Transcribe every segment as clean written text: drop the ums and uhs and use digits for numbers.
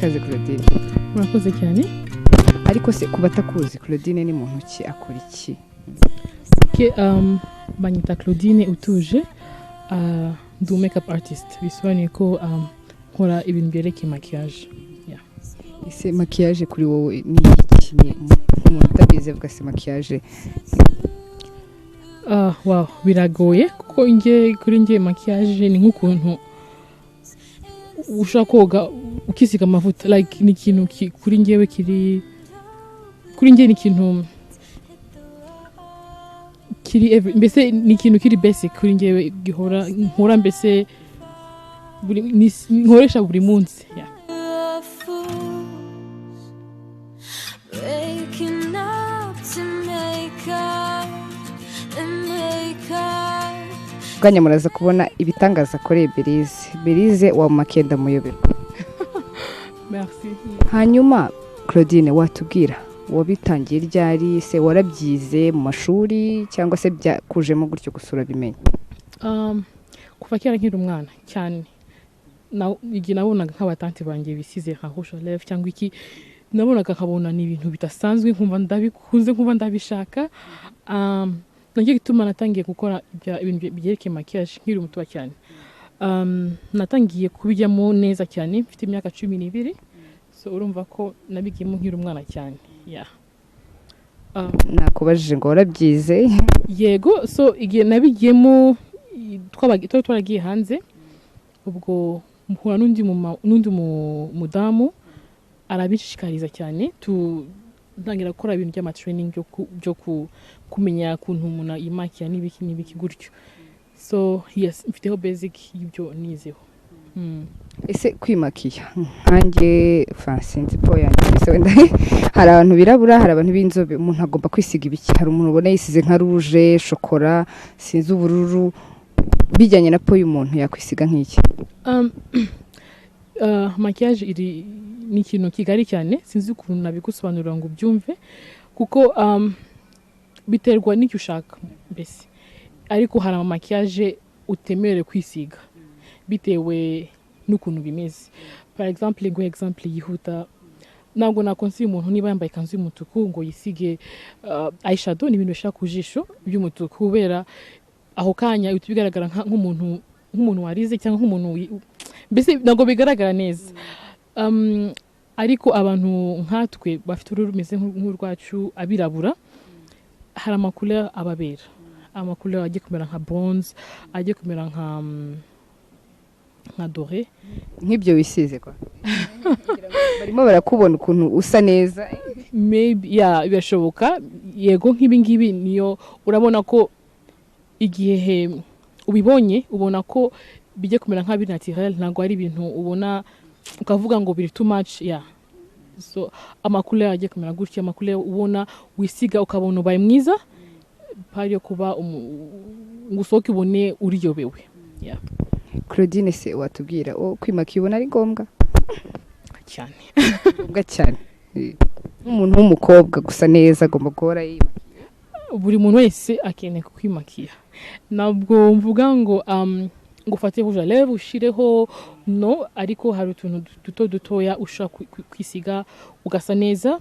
Ikaze, Claudine. Murakoze cyane. Ariko se ku batakuzi, Claudine ni muntu ki? Akora iki? Okay, banyita Claudine Utuje, ndi umu makeup artist, bisobanuye ko nkora ibintu byerekeye maquillage. Ese maquillage kuri wowe ni iki? Ni umuntu utabizi avuga se maquillage? Wow, biragoye, kuko nge kuri nge maquillage ni nk'ukuntu ushobora koga ukisiga amavuta. Like, ni ikintu kuri ngewe kiri, kuri nge ni ikintu kiri mbese ni ikintu kiri basic kuri ngewe, gihora nkora, mbese nkoresha buri munsi, yeah. Fools breaking up to make up and make up. Bwanya muraza kubona ibitangaza akoreye Berize. Berize wamumakiye ndamuyoberwa. Merci. Hanyuma Claudine, watubwira wabitangiye ryari? Se warabyize mu mashuri cyangwa se byakujemo gutyo gusa urabimenya? Kuva kera nkiri umwana cyane, igihe nabonaga nk'abatante banjye bisize nka rouge à lèvres cyangwa iki, nabonaga nkabona ni ibintu bidasanzwe, nkumva ndabikunze, nkumva ndabishaka. Nacyo gituma natangiye gukora ibintu byerekeye maquillage nkiri muto cyane. Natangiye kubijyamo neza cyane mfite imyaka 12, so urumva ko nabigiyemo nkiri umwana cyane, yeah. Nakubajije ngo warabyize? Yego, so igihe nabigiyemo twari twaragiye hanze, ubwo mpura n'undi mudamu arabishishikariza cyane, ntangira gukora ibintu by'ama training byo kumenya ukuntu umuntu yimakiya n'ibiki n'ibiki gutyo. So yes, mfiteho basic y'ibyo nizeho. Ese kwimakiya, nkanjye sinzi peau yanjye, mbese wenda hari abantu birabura, hari abantu b'inzobe, umuntu agomba kwisiga ibiki? Hari umuntu ubona yisize nka rouge chocolat, sinzi, ubururu, bijyanye na peau y'umuntu yakwisiga nk'iki? Maquillage iri ni ikintu kigari cyane, sinzi ukuntu nabigusobanurira ngo ubyumve, kuko biterwa n'icyo ushaka mbese. Ariko hari ama maquillage utemerewe kwisiga bitewe n'ukuntu bimeze. Par exemple, nguhe exemple yihuta, ntabwo nakonsiye umuntu niba yambaye ikanzu y'umutuku ngo yisige eyeshadow ni ibintu bishira ku jisho by'umutuku, kubera aho kanya uhita bigaragara nk'umuntu warize cyangwa nk'umuntu mbese ntabwo bigaragara neza. Ariko abantu nkatwe bafite uruhu rumeze nk'urwacu, abirabura, hari ama couleur ababera, ama couleur agiye kumera nka bronze, agiye kumera nka doré. Nk'ibyo wisize kwa barimo barakubona ukuntu usa neza. Maybe, yeah, birashoboka, yego. Nk'ibi ngibi niyo urabona ko igihe ubibonye ubona ko bijya kumera nka biri naturel, ntabwo ari ibintu ubona ukavuga ngo biri too much, yeah. So ama couleur agiye kumera gutya, ama couleur ubona wisiga ukabona ubaye mwiza, pari yo kuba ngo usohoke ubone uriyobewe, yeah. Claudine, se watubwira, kwimakiya ubona ari ngombwa? Cyane. Ngombwa cyane. Nk'umuntu w'umukobwa gusa neza agomba guhora yimakiye? Buri muntu wese akeneye kwimakiya. Ntabwo mvuga ngo ngo ufate rouge à lèvres ushireho, no, ariko hari utuntu duto dutoya ushobora kwisiga ugasa neza.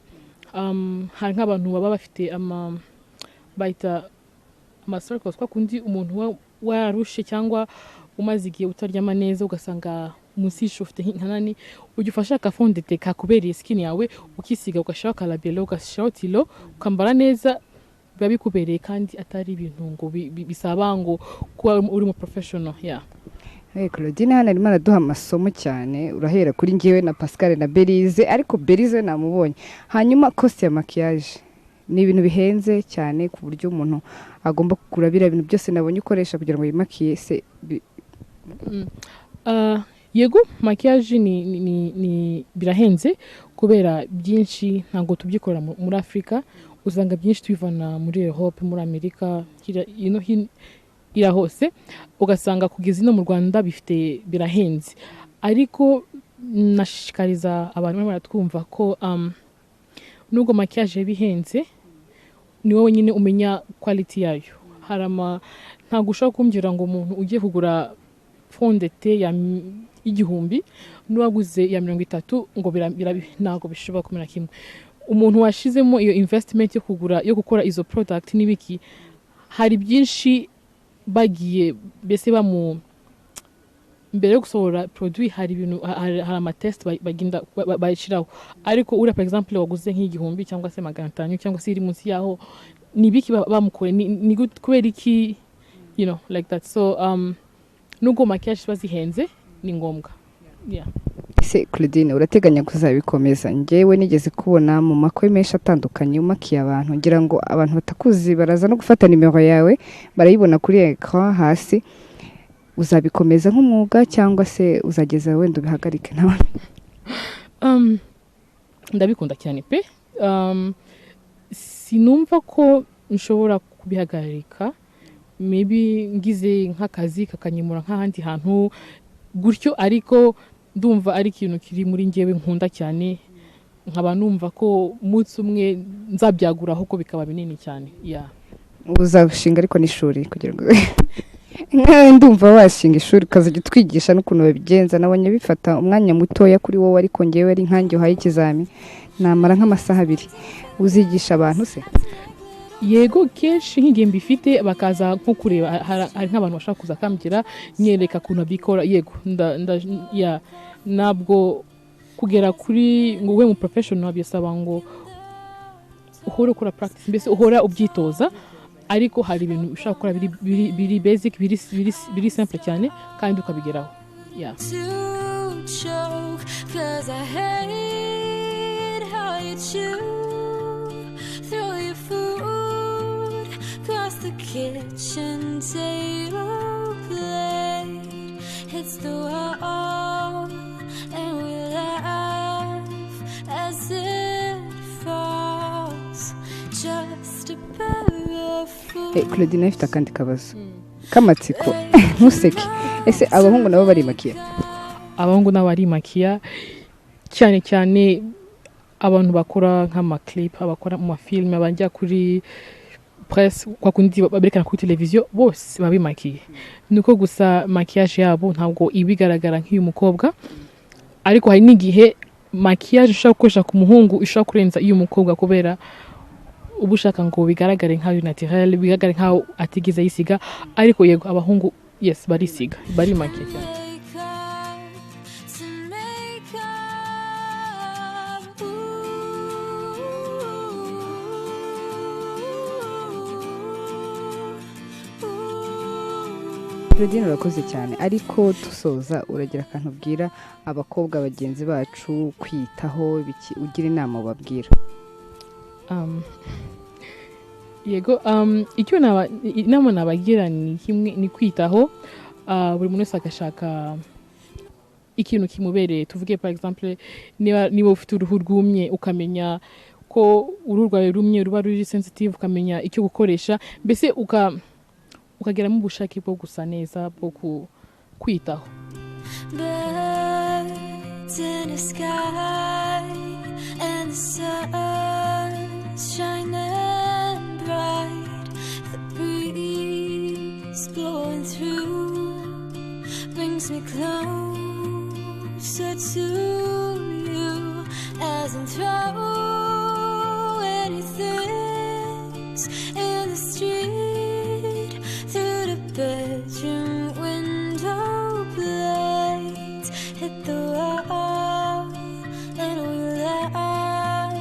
Hari nk'abantu baba bafite ama bayita ama circles, kwa kundi umuntu warushe cyangwa umaze igihe utaryama neza, ugasanga munsi y'ijisho ufite nkanani, ujya ufashe aka fond de teint kakubereye skin yawe, ukisiga, ugashyiraho aka labello, ugashyiraho tilo, ukambara neza, biba bikubereye kandi atari ibintu ngo bisaba ngo kuba uri mu professional, yeah. Hey, Claudine hano arimo araduha amasomo cyane. Urahera kuri njyewe na Pascal na Berize, ariko Berize namubonye. Hanyuma cost ya maquillage, ni ibintu bihenze cyane ku buryo umuntu agomba kugura biriya bintu byose nabonye ukoresha kugira ngo yimakiye se Yego, maquillage ni birahenze kubera byinshi ntabwo tubyikorera muri Afurika. Usanga byinshi tubivana muri Europe, muri Amerika, ino ira hose, ugasanga kugeza ino mu Rwanda bifite birahenze. Ariko nashishikariza abantu barimo baratwumva ko nubwo maquillage yaba ihenze, ni wowe nyine umenya quality yayo. Hari ama ntabwo ushobora kumbwira ngo umuntu ugiye kugura fond de teint ya y'igihumbi n'uwaguze iya 30 ngo ntabwo bishobora kumera kimwe. Umuntu washizemo iyo investment yo kugura, yo gukora izo product n'ibiki, hari byinshi bagiye mbese bamu mbere yo gusohora produit, hari ibintu, hari amatest bagenda bayishyiraho. Ariko uriya, par exemple, waguze nk'igihumbi cyangwa se 500 cyangwa se iri munsi yaho, ni ibiki bamukoreye? Ni kubera iki, like that. So nubwo maquillage ziba zihenze, ni ngombwa, yeah. Ese Claudine, urateganya kuzabikomeza? Njyewe nigeze kubona mu makwe menshi atandukanye umakiye abantu. Ngira ngo abantu batakuzi baraza no gufata nimero yawe, barayibona kuri écran hasi. Uzabikomeza nk'umwuga cyangwa se uzageza wenda ubihagarike nawe? Ndabikunda cyane pe. Sinumva ko nshobora kubihagarika. Maybe ngize nk'akazi kakanyimura nk'ahandi hantu gutyo, ariko ndumva ari ikintu kiri muri njyewe nkunda cyane, nkaba numva ko umunsi umwe nzabyaguraho ko bikaba binini cyane, yeah. Uzashinga ariko n'ishuri, kugira ngo nkawe ndumva washinga ishuri ukazajya utwigisha n'ukuntu babigenza. Nabonye bifata umwanya mutoya kuri wowe, ariko ngewe ari nkanjye uhaye ikizami namara nk'amasaha 2. Uzigisha abantu se? Yego, kenshi nk'igihe mbifite bakaza nko kureba, hari nk'abantu bashaka kuza akambwira, nyereka ukuntu abikora. Yego, ya, ntabwo kugera kuri ngo ube mu professional bisaba ngo uhore ukora practice, mbese uhora ubyitoza. Ariko hari ibintu ushobora gukora biri basic, biri simple cyane, kandi ukabigeraho, yeah. To choke, 'cause I hate how you chew. Throw your food across the kitchen table, plate hits the wall, and we laugh as it falls. Just a pair of Claudine, ifite akandi kabazo k'amatsiko, ntuseke. Ese abahungu nabo barimakiya? Abahungu nabo barimakiya cyane cyane, abantu bakora nk'amaclip, abakora mu mafilime, abajya kuri presse, kwa kundi berekana kuri televiziyo, bose baba bimakiye. Ni uko gusa maquillage yabo ntabwo iba igaragara nk'iy'umukobwa, ariko hari n'igihe maquillage ushobora gukoresha ku muhungu ishobora kurenza iy'umukobwa, kubera uba ushaka ngo bigaragare nk'aho ari naturel, bigaragare nk'aho atigeze yisiga. Ariko yego, abahungu, yes, barisiga, barimakiye cyane. Make up to make up. Ooh, ooh. Claudine, urakoze cyane. Ariko dusoza, uragira akantu ubwira abakobwa bagenzi bacu kwiyitaho biki, ugira inama ubabwira? Yego, icyo inama nabagira ni kimwe, ni kwitaho. Buri muntu wese agashaka ikintu kimubereye. Tuvuge par exemple, niba ufite uruhu rwumye, ukamenya ko uruhu rwawe rumye, ruba ruri sensitive, ukamenya icyo gukoresha, mbese ukageramo ubushake bwo gusa neza, bwo kwitaho. Birds in the sky and the sun's shining bright. The breeze blowing through brings me closer to you as I'm throwing things in the street through the bedroom window blades hit the wall, and we laugh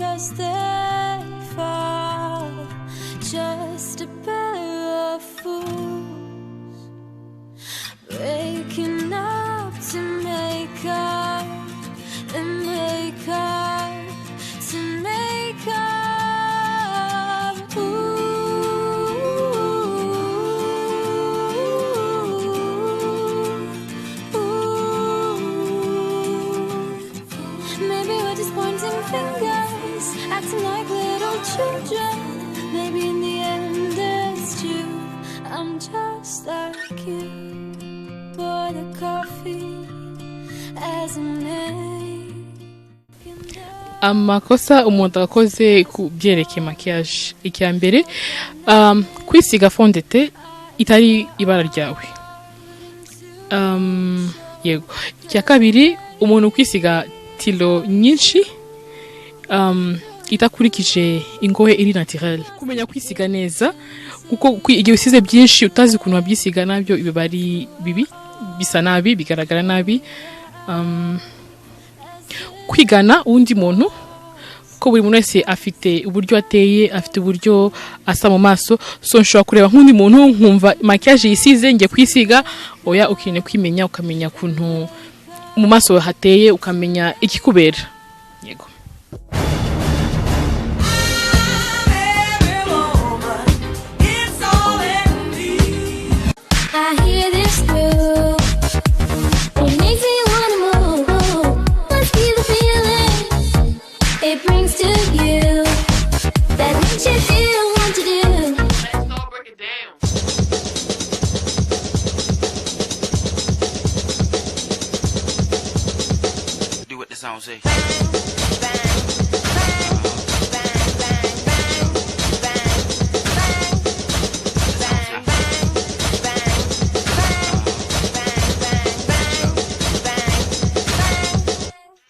as they fall. Just a pair of fools breaking up to make up and make up to make up. Ooh, ooh. Maybe we're just pointing fingers, acting like little children. Maybe in the end it's true. I'm just like you. Pour the coffee as I'm making Amakosa umuntu akoze ku byerekeye maquillage: icya mbere, kwisiga fond de teint itari ibara ryawe. Yego. Icya kabiri, umuntu kwisiga tilo nyinshi idakurikije ingohe iri naturel. Kumenya kwisiga neza, kuko igihe usize byinshi utazi ukuntu wabyisiga nabyo biba ari bibi, bisa nabi, bigaragara nabi. Kwigana undi muntu, ko buri muntu wese afite uburyo ateye, afite uburyo asa mu maso. So nshobora kureba nk'undi muntu nkumva maquillage yisize ngiye kwisiga. Oya, ukeneye kwimenya, ukamenya ukuntu mu maso hateye, ukamenya ikikubera. Yego. Every woman, it's all in me. I hear this groove. It makes me wanna move. Must be the feeling it brings to you that makes you do want to do. Let's all break it down. Do what the sound say.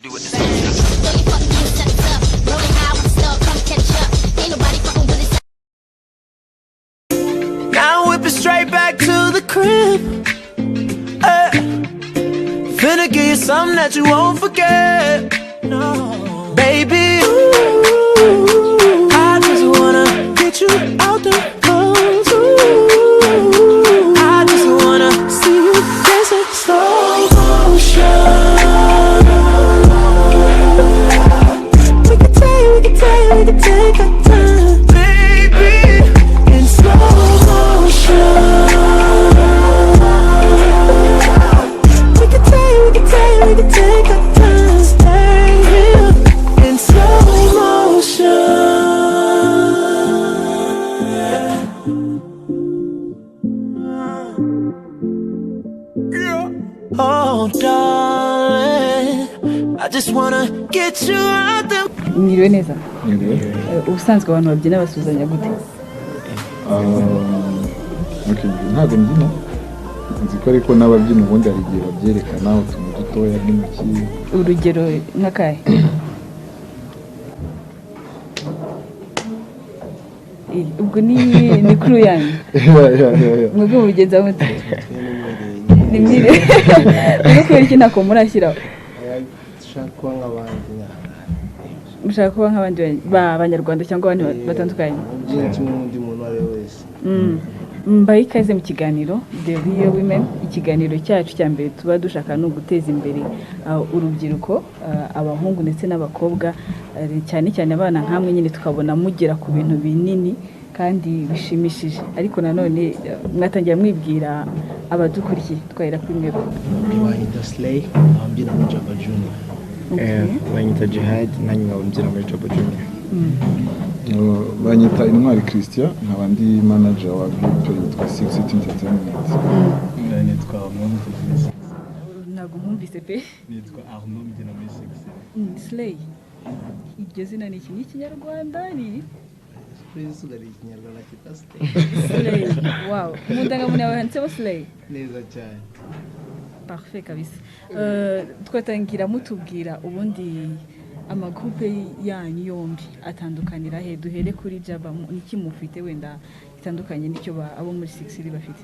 Do what the sound say. Throw your fucking sets up. Rolling high with the star, come catch up. Ain't nobody fucking with us. Now whip it straight back to the crib. Finna give you something that you won't forget. No, baby, ooh, I just wanna get you out the clothes. Ooh, I just wanna see you dance in slow motion. We can take, we can take, we can take our time, baby, in slow motion. We can take, we can take, we can take our time, stay here in slow motion. Oh, darling, I just wanna get you out the Mwiriwe neza. Ubusanzwe abantu babyina basuhuzanya gute? Okay, ntabwo mbyina, nzi ko ariko n'ababyina ubundi hari igihe babyerekana utuntu dutoya nk'intoki. Urugero nk'akahe? Ubwo ni kuru yanyu? Yeah. Mwebwe mubigenza mute? Ni mwire mwebwe, kubera iki ntako murashyiraho? Dushaka kuba nk'abandi. Mushaka kuba nk'abandi b'abanyarwanda cyangwa abandi batandukanye? Umubyinnyi kimwe n'undi muntu uwo ari we wese. Mbaye ikaze mu kiganiro The Real Women. Ikiganiro cyacu cya mbere tuba dushaka ni uguteza imbere urubyiruko, abahungu ndetse n'abakobwa, cyane cyane abana nkamwe nyine, tukabona mugera ku bintu binini kandi bishimishije. Ariko nanone mwatangira mwibwira abadukurikiye, twahera kuri mwebwe. Banyita Slay, nkaba mbyina muri Jaba Junior. Banyita Jihad, nanjye nkaba mbyina muri Jaba Junior. Banyita Intwari Christian, nkaba ndi manager wa group yitwa Six City Entertainment. Nitwa Arnaud, mbyina muri Six. Ntabwo nkumvise pe. Nitwa Arnaud, mbyina muri Six. Slay, iryo zina ni iki? Ni ikinyarwanda ni? Kuri izuba ari ikinyarwanda cyitwa Slay. Slay, wow! Mu ndangamuntu yawe handitsemo Slay? Neza cyane. Parfait kabisa. Twatangira mutubwira ubundi amagroupe yanyu yombi atandukanira he. Duhere kuri Jaba. Niki mufite wenda gitandukanye n'icyo abo muri Six City bafite?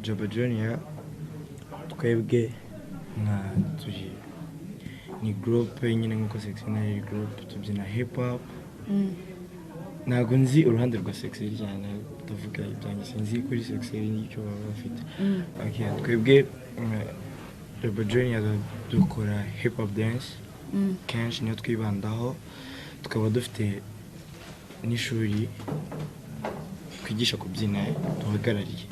Jaba Junior, twebwe nka turi ni groupe nyine nk'uko Sexy nayo ari groupe, tubyina hip hop. Ntabwo nzi uruhande rwa Sexy cyane, ndavuga ibyanjye, sinzi kuri Sexy n'icyo baba bafite. Okay, twebwe Jaba Junior dukora hip hop dance kenshi, niyo twibandaho, tukaba dufite n'ishuri twigisha kubyina duhagarariye.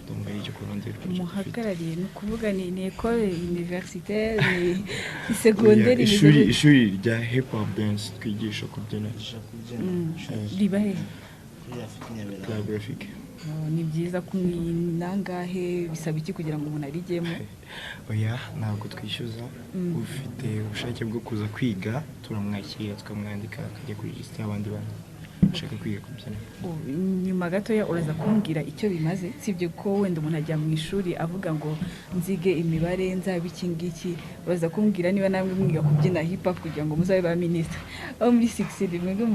Ndumva ari icyo ku ruhande rwacu dufite. Muhagarariye, ni ukuvuga ni école universitaire, ni secondaire? Ishuri, ishuri rya hip hop dance twigisha kubyina. Riba he? Kuri Rafiki Nyamirambo. Club Rafiki. Oh, ni byiza. Nangahe? Bisaba iki kugira ngo umuntu arijyemo? Oya, ntabwo twishyuza. Ufite ubushake bwo kuza kwiga turamwakira, tukamwandika akajya kuri lisite y'abandi bantu. Nshaka kwiga kubyina. Nyuma gatoya uraza kumbwira icyo bimaze, sibyo ko wenda umuntu ajya mu ishuri avuga ngo nzige imibare, nzabe iki ngiki. Uraza kumbwira niba namwe mwiga kubyina hip hop kugira ngo muzabe ba minisitiri. Aho muri 6 mwebwe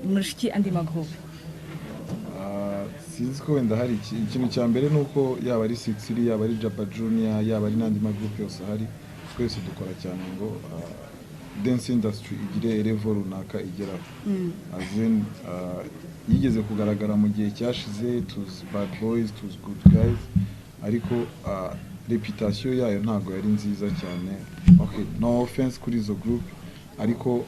murusha iki andi magroupe? Sinzi ko wenda hari ikintu cya mbere ni uko yaba ari Six, yaba ari Jaba Junior, yaba ari n'andi magroupe yose ahari, twese dukora cyane ngo dance industry igire level runaka igeraho. As in, yigeze kugaragara mu gihe cyashize, tuzi Bad Boys, tuzi Good Guys, ariko reputation yayo ntabwo yari nziza cyane. Okay, no offense kuri izo group, ariko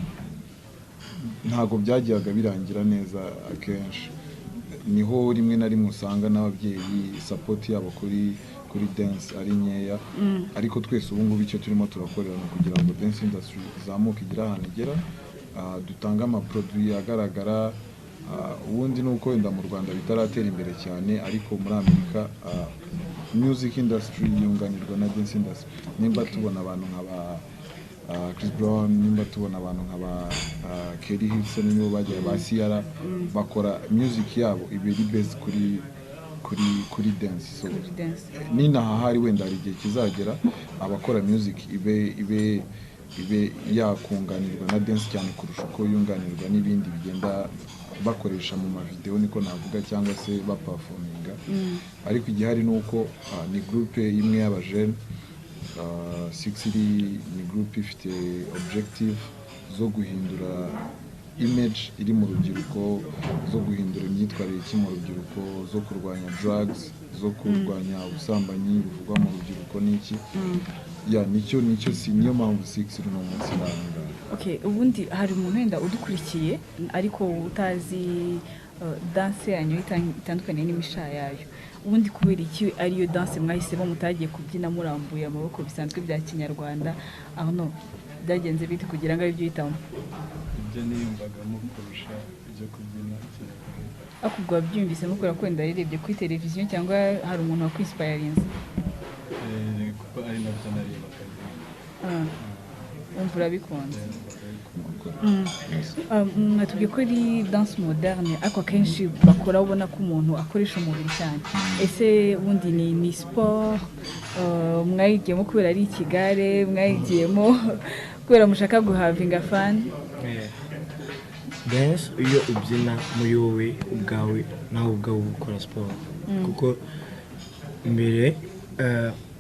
ntabwo byajyaga birangira neza. Akenshi niho rimwe na rimwe usanga n'ababyeyi support yabo kuri dance ari nkeya. Ariko twese ubu ngubu icyo turimo turakorera ni ukugira ngo dance industry izamuke, igire ahantu igera, dutange amaproduit agaragara. Ubundi ni uko wenda mu Rwanda bitaratera imbere cyane, ariko muri Amerika music industry yunganirwa na dance industry. Nimba tubona abantu nka ba Chris Brown, nimba tubona abantu nka ba Kelly Hilson, nibo bagiye ba Ciara, bakora music yabo iba iri based kuri dance. So Kuri dance. N'inaha hari wenda hari igihe kizagera abakora music ibe yakunganirwa na dance cyane kurusha uko yunganirwa n'ibindi bigenda bakoresha mu mavideo, niko navuga, cyangwa se baperforminga. Ariko igihari ni uko ni groupe imwe y'abajene. Six ni groupe ifite objective zo guhindura image iri mu rubyiruko, zo guhindura imyitwarire iri mu rubyiruko, zo kurwanya drugs, zo kurwanya ubusambanyi buvugwa mu rubyiruko n'iki. Ya, nicyo si niyo mpamvu Six iri uno munsi iri aha ngaha. Okay, ubundi hari umuntu wenda udukurikiye ariko utazi danse yanyu itandukaniye n'imisha yayo. Ubundi kubera iki ariyo danse mwahisemo, mutagiye kubyina murambuye amaboko bisanzwe bya kinyarwanda? Aho no byagenze bite kugira ngo aribyo uhitamo? Ibyo niyumvagamo kurusha ibyo kubyina ikinyarwanda. Ariko ubwo wabyumvisemo kubera ko wenda yarebye kuri televiziyo cyangwa hari umuntu wakwinspirinze? Kuko ari nabyo narebaga. Wumva urabikunze. Numvaga. Mwatubwiye ko ari danse moderne, ariko akenshi bakora ubona ko umuntu akoresha umubiri cyane. Ese ubundi ni siporo mwayigiyemo kubera ari ikigare, mwayigiyemo kubera mushaka guhavinga fun? Dance, iyo ubyina muri wowe ubwawe, nawe ubwawe uba ukora siporo. Kuko mbere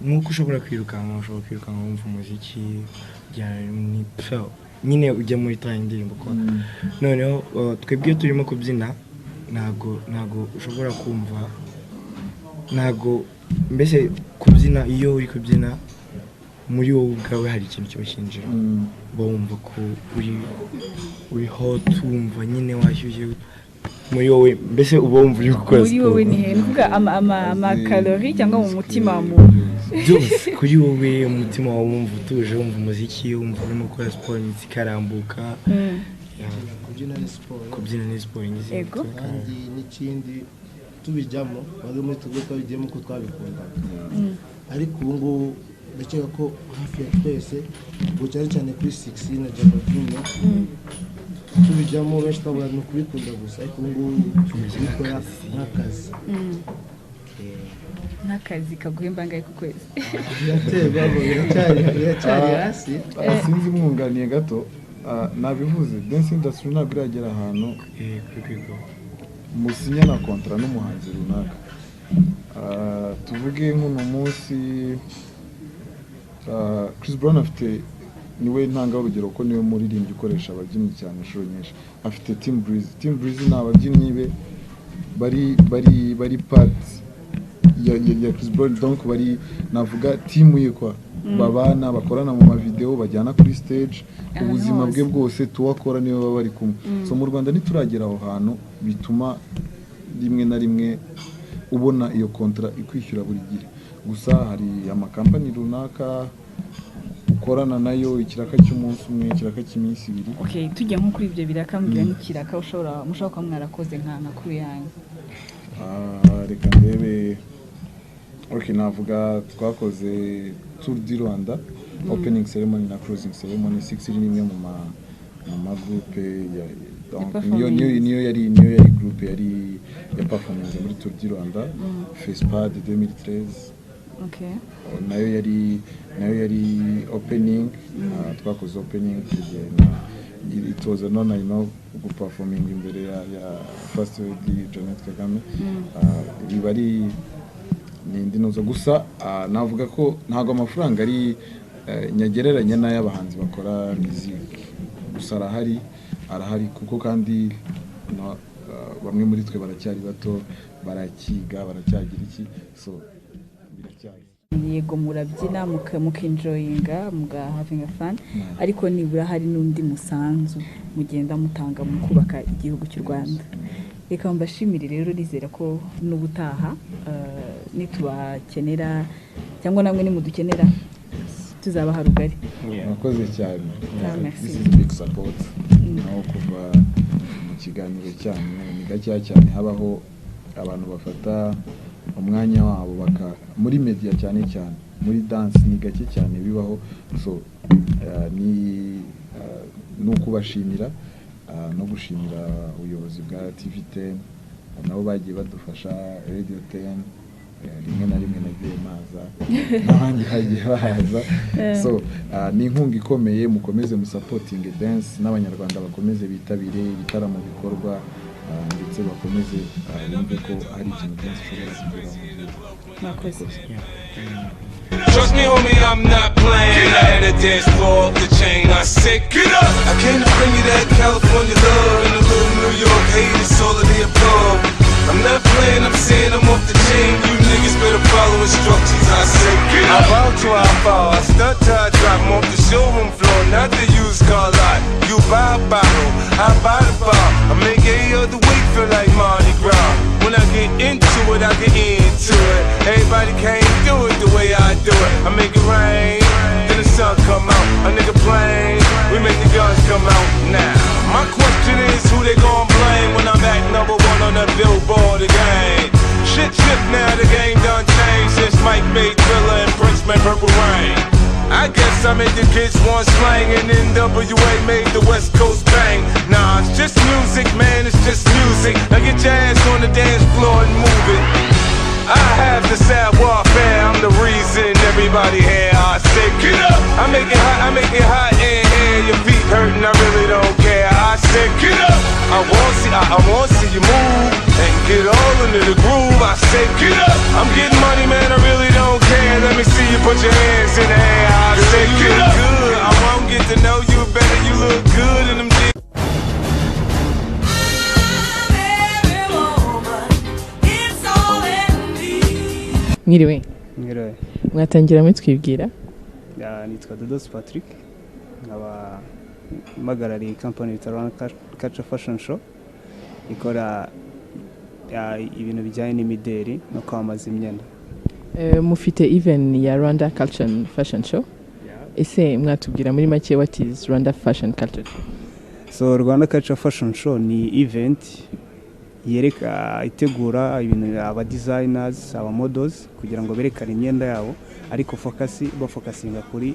nk'uko ushobora kwirukanka, ushobora kwirukanka wumva umuziki, ni so, nyine ujya muri ta indirimbo kwa. Noneho twebwe iyo turimo kubyina, ntabwo ushobora kumva, ntabwo mbese kubyina, iyo uri kubyina muri wowe ubwawe hari ikintu kiba kinjira, uba wumva ko uri hot, wumva nyine washyushye muri wowe, mbese uba wumva uri gukora Muri wowe siporo. ni he? Ni ukuvuga amakalori cyangwa mu mutima mu Byose kuri wowe, umutima wawe wumva utuje, wumva umuziki, wumva urimo gukora siporo, imitsi ikarambuka. Yeah. Kubyina ni siporo. Kubyina ni siporo ngize. Kandi n'ikindi, tubijyamo bamwe muri twebwe twabigiyemo ko twabikundaga, ariko ubu ngubu ndakeka ko hafi ya twese, ubwo cyane cyane kuri Six na Jaba Junior, tubijyamo benshi twabona ni ukubikunda gusa, ariko ubu ngubu tubikora nk'akazi. Nk'akazi kaguhemba angahe ku kwezi? Biraterwa, biracyari hasi. Sinzi, mwunganiye gato, nabivuze, dance industry ntabwo iragera ahantu musinya na contrat n'umuhanzi runaka. Tuvuge nk'uno munsi Chris Brown afite, niwe ntanga urugero ko niwe muririmbyi ukoresha ababyinnyi cyane inshuro nyinshi, afite Team Breezy. Team Breezy ni ababyinnyi be bari part ya Chris Brown, donc bari, navuga, team ye kwa. Babana, bakorana mu mavideo, bajyana kuri stage. Ahantu Ubuzima bwe hose. bwose tuwakora niwe baba bari kumwe. So mu Rwanda ntituragera aho hantu bituma rimwe na rimwe ubona iyo contrat ikwishyura buri gihe. Gusa hari amakampani runaka ukorana nayo ikiraka cy'umunsi umwe, ikiraka cy'iminsi 2. Okay, tujya nko kuri ibyo biraka, mbwira nk'ikiraka mushobora kuba mwarakoze nka kuri yanyu. Reka ndebe. Okay, navuga twakoze Tour du Rwanda, opening ceremony na closing ceremony. Six ni imwe mu ma groupe ya Donc niyo yari groupe yari ya performance muri Tour du Rwanda, FESPAD 2013. Nayo yari opening. Twakoze opening, tugenda itoza none no guperforming imbere ya First Lady Jeannette Kagame. Biba ari ni indi nozo gusa. Navuga ko ntabwo amafaranga ari nyagereranya n'ay'abahanzi bakora music, gusa arahari, arahari kuko kandi no, bamwe muri twe baracyari bato, barakiga, baracyagira iki, so biracyari. Yego, murabyina, mukenjoyinga, mugahavinga fun, ariko nibura hari n'undi musanzu mugenda mutanga mu kubaka igihugu cy'u Rwanda. Reka mbashimire rero, nizera ko n'ubutaha nitubakenera cyangwa namwe nimudukenera tuzabaha rugari. Murakoze cyane. Ah, merci. This is big support. Naho kuva mu kiganiro cyanyu, ni gakeya cyane habaho abantu bafata umwanya wabo baka muri media, cyane cyane muri dance, ni gake cyane bibaho. So ni ukubashimira, no gushimira ubuyobozi bwa TV10, nabo bagiye badufasha, Radio 10, rimwe na rimwe nagiye maza n'abandi bagiye bahaza. So ni inkunga ikomeye. Mukomeze musapotinge dance, n'Abanyarwanda bakomeze bitabire ibitaramo bikorwa, ndetse bakomeze bumve ko hari ikintu dance ishobora kugeraho mu gihugu. Murakoze. Trust me, homie, I'm not playing. I had a dance floor off the chain. I said, get up. I came to bring you that California love and a little New York hate. It's all of the above. I'm not playing, I'm saying I'm off the chain. You niggas better follow instructions. I say, get up. I bow to I fall. I stunt till I drop 'em off the showroom floor, not the used car lot. You buy a bottle, I buy the bar. I make every other week feel like Mardi Gras. When I get into it, I get into it. Everybody can't do it the way I do it. I make it rain, then the sun come out. A nigga plane, we make the guns come out now. My question is, who they gon' blame when I'm at number one on the Billboard again? Shit shift now, the game done changed since Mike made Thriller and Prince made Purple Rain. I guess I made the kids want slang and NWA made the West Coast bang. Nah, it's just music, man, it's just music. Now get your ass on the dance floor and move it. I have the savoir faire, I'm the reason everybody here. I say, get up! I make it hot, I make it hot in here. Your feet hurting, I really don't care. I say, get up! I want see you move and get all into the groove. I say, get up! I'm getting money, man, I really don't care. Let me see you put your hands in the air. I say, get up! Good. I won't get to know you better. You look good in them jeans. Mwiriwe. Mwiriwe. Mwatangira mutwibwira? Yeah, nitwa Dodos Patrick, nkaba mpagarariye company yitwa Rwanda Culture Fashion Show, ikora ibintu bijyanye n'imideri no kwamamaza imyenda. Mufite event ya Rwanda Culture and Fashion Show. Ese mwatubwira muri make, what is Rwanda Fashion Culture Show? So Rwanda Culture Fashion Show ni event yereka, itegura ibintu, aba designers, aba models, kugira ngo berekane imyenda yabo, ariko focus bafocusinga kuri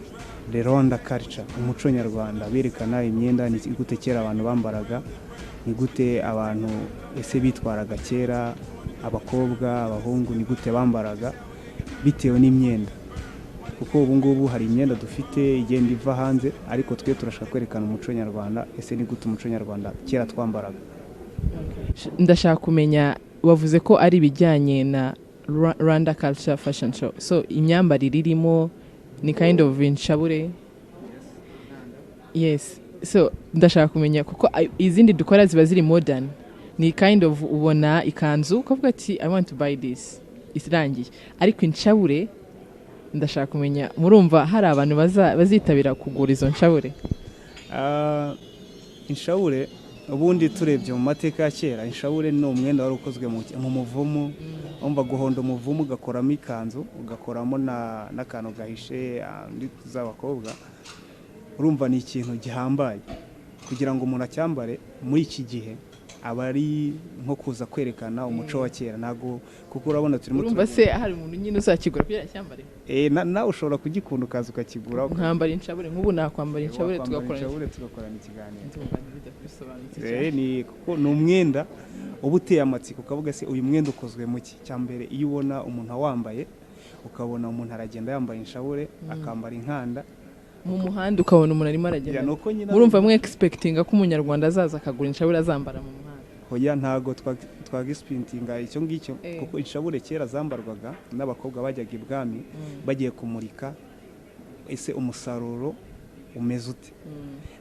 the Rwanda culture, umuco nyarwanda, berekana imyenda ni gute kera abantu bambaraga, ni gute abantu ese bitwaraga kera, abakobwa, abahungu, ni gute bambaraga bitewe n'imyenda, kuko ubu ngubu hari imyenda dufite igenda iva hanze, ariko twe turashaka kwerekana umuco nyarwanda, ese ni gute umuco nyarwanda kera twambaraga. Ndashaka kumenya, wavuze ko ari ibijyanye na Rwanda Culture Fashion Show, so imyambarire irimo ni kind of inshabure? Yes. So ndashaka kumenya kuko izindi dukora ziba ziri modern, ni kind of ubona ikanzu ukavuga ati "I want to buy this", irangiye. Ariko inshabure, ndashaka kumenya, murumva hari abantu bazitabira kugura izo nshabure? Inshabure ubundi turebye mu mateka ya kera, inshabure ni umwenda wari ukozwe mu muvumu. Umva, guhonda umuvumu ugakoramo ikanzu, ugakoramo n'akantu gahishe z'abakobwa, urumva ni ikintu gihambaye kugira ngo umuntu acyambare muri iki gihe. Aba ari nko kuza kwerekana umuco wa kera, ntago, kuko urabona turimo Urumva se hari umuntu nyine uzakigura kugira cyambare? Nawe ushobora kugikunda ukaza ukakigura. Nkambara inshabure, nk'ubu nakwambara inshabure Wakwambara tugakorana inshabure tugakorana ikiganiro. Ndumva bisobanutse cyane. Ni kuko ni umwenda uba uteye amatsiko, ukavuga se uyu mwenda ukozwe mu ki? Cya mbere, iyo ubona umuntu awambaye, ukabona umuntu aragenda yambaye inshabure, akambara inkanda mu muhanda, ukabona umuntu arimo aragenda, Ya, nuko nyine murumva mwe expectinga ko umunyarwanda azaza akagura inshabure azambara mu muhanda? Hoya, ntago twagispintinga icyo ngicyo, kuko inshabure kera zambarwaga n'abakobwa bajyaga ibwami, bagiye kumurika ese umusaruro umeze ute.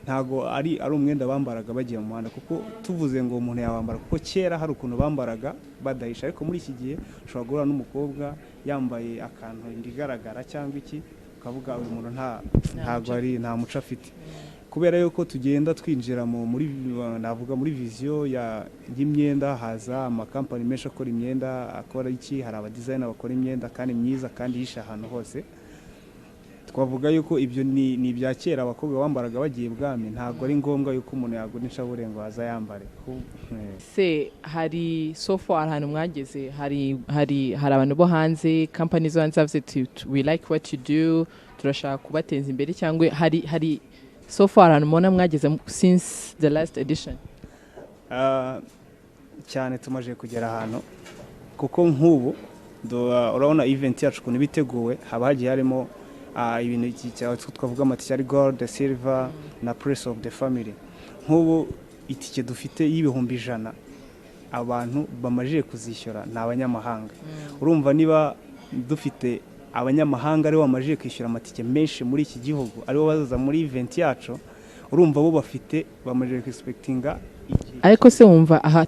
Ntago ari umwenda bambaraga bagiye mu muhanda, kuko tuvuze ngo umuntu yawambara, kuko kera hari ukuntu bambaraga badahisha, ariko muri iki gihe ushobora guhura n'umukobwa yambaye akantu inda igaragara cyangwa iki, ukavuga uyu muntu ntago ari, nta muco afite. Kubera yuko tugenda twinjira muri, navuga, muri vision y'imyenda, haza amakampani menshi akora imyenda, akora iki, hari abadizayina bakora imyenda kandi myiza kandi yishe ahantu hose. Twavuga yuko ibyo ni ibya kera abakobwa bambaraga bagiye ibwami. Ntabwo ari ngombwa yuko umuntu yagura inshabure ngo aze ayambare. Se hari so far ahantu mwageze, hari abantu bo hanze, company zo hanze zavuze ati "We like what you do, turashaka kubateza imbere", cyangwa hari so far ahantu mubona mwageze since the last edition? Cyane, tumaze kugera ahantu, kuko nk'ubu urabona event yacu ukuntu iba iteguwe, haba hagiye harimo ibintu iki twavuga amatike ari gold, silver na press of the family. Nk'ubu itike dufite y'100,000, abantu bamajije kuzishyura ni abanyamahanga. Urumva niba dufite abanyamahanga aribo bamajije kwishyura amatike menshi muri iki gihugu, aribo bazaza muri event yacu, urumva bo bafite bamajije kwexpectinga. Ariko se wumva aha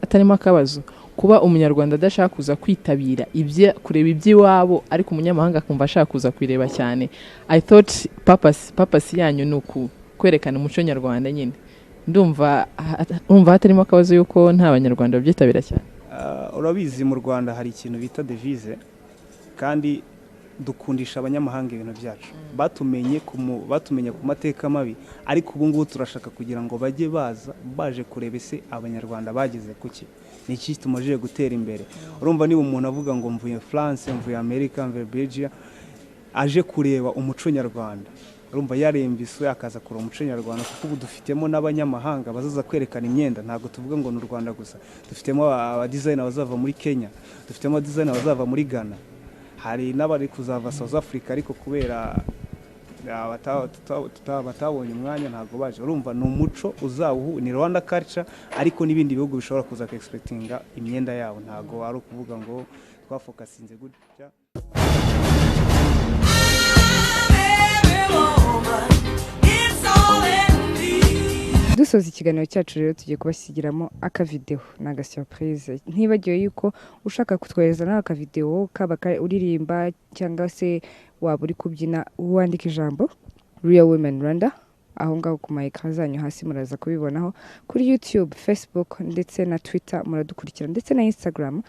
atarimo akabazo kuba umunyarwanda adashaka kuza kwitabira ibyo kureba iby'iwabo, ariko umunyamahanga akumva ashaka kuza kubireba cyane? I thought purpose yanyu ni uku kwerekana umuco nyarwanda nyine. Ndumva urumva hatarimo akabazo yuko nta banyarwanda babyitabira cyane? Urabizi mu Rwanda hari ikintu bita devise, kandi dukundisha abanyamahanga ibintu byacu. Batumenye ku mateka mabi, ariko ubu ngubu turashaka kugira ngo bajye baza baje kureba ese abanyarwanda bageze kuki, ni iki tumajije gutera imbere. Urumva niba umuntu avuga ngo mvuye France, mvuye Amerika, mvuye Belgium, aje kureba umuco nyarwanda, urumva yaremba isura akaza kureba umuco nyarwanda, kuko ubu dufitemo n'abanyamahanga bazaza kwerekana imyenda. Ntabwo tuvuga ngo ni u Rwanda gusa, dufitemo abadizayina bazava muri Kenya, dufitemo abadizayina bazava muri Ghana, hari n'abari kuzava South Africa, ariko kubera batabonye umwanya ntabwo baje. Urumva ni umuco uzawuhu, ni Rwanda culture, ariko n'ibindi bihugu bishobora kuza expectinga imyenda yabo. Ntabwo ari ukuvuga ngo twafokasinze gutya. It's all in me. Dusoza ikiganiro cyacu rero, tugiye kubasigiramo akavidewo, ni agasurprise. Ntibagiwe yuko ushaka kutwohereza nawe akavidewo, kaba uririmba cyangwa se waba uri kubyina, wandika ijambo Real Women Rwanda aho ngaho ku ma écran zanyu hasi, muraza kubibonaho. Kuri YouTube, Facebook ndetse na Twitter muradukurikira, ndetse na Instagram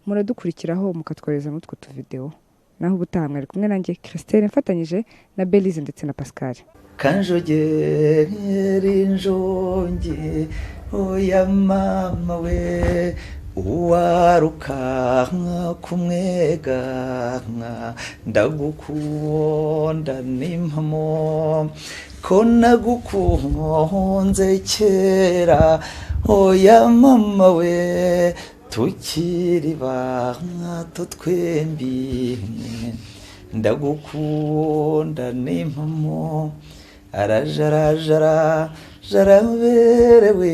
muradukurikiraho, mukatwohereza n'utwo tuvidewo. Naho ubutaha, mwari kumwe nanjye Christelle, mfatanyije na Belize ndetse na Pascal. Kanjogera injongi, oya mama we, uwaruka kumwega, ndagukunda n'impamo ko nagukunze kera, oya mama we, tukiri bato twembi, ndagukunda n'impamo. Arajarajara jaraberewe,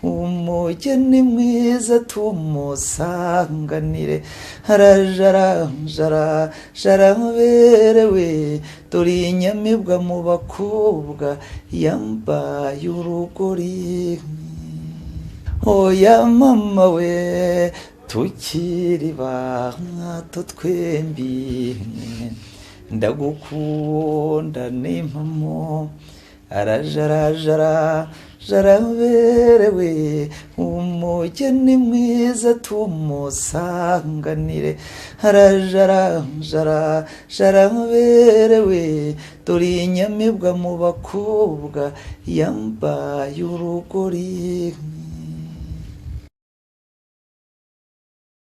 umugeni mwiza tumusanganire. Arajarajara jaraberewe, dore inyamibwa mu bakobwa, yambaye urugori, oya mama we, tukiri bato twembi, ndagukunda n'impamo. Arajarajara jaraberewe, umugeni mwiza tumusanganire. Arajarajara jaraberewe, dore inyamibwa mu bakobwa, yambaye urugori.